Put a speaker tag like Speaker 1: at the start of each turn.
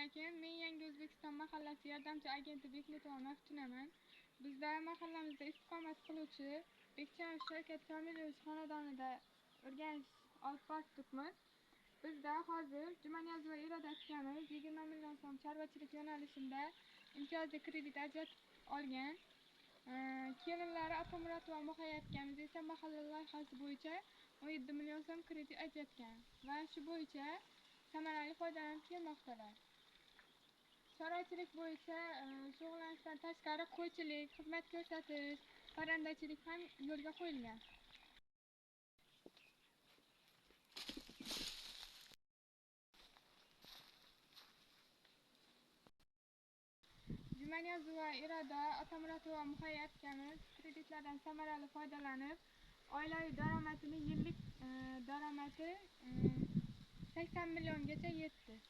Speaker 1: Alaykum. Men Yangi O'zbekiston mahallasi yordamchi agenti Bekmetova Maftunaman. Bizda mahallamizda istiqomat qiluvchi Bekchanov Shavkat Komilovich xonadonida o'rganish olib borib turibmiz. Bizda hozir Jumaniyazova Iroda akamiz 20 million so'm chorvachilik yo'nalishida imtiyozli kredit ajratib olgan. Kelinlari Otamurotova Muhayyo akamiz esa mahalla loyihasi bo'yicha 17 million so'm kredit ajratgan va shu bo'yicha samarali foydalanib kelmoqdalar. Chorvachilik bo'yicha shug'ullanishdan tashqari qo'ychilik, xizmat ko'rsatish, parrandachilik ham yo'lga qo'yilgan. Jumaniyazova Iroda, Otamurotova Muhayyo akamiz kreditlardan samarali foydalanib, oilaviy daromadini yillik daromadi 80 milliongacha yetdi.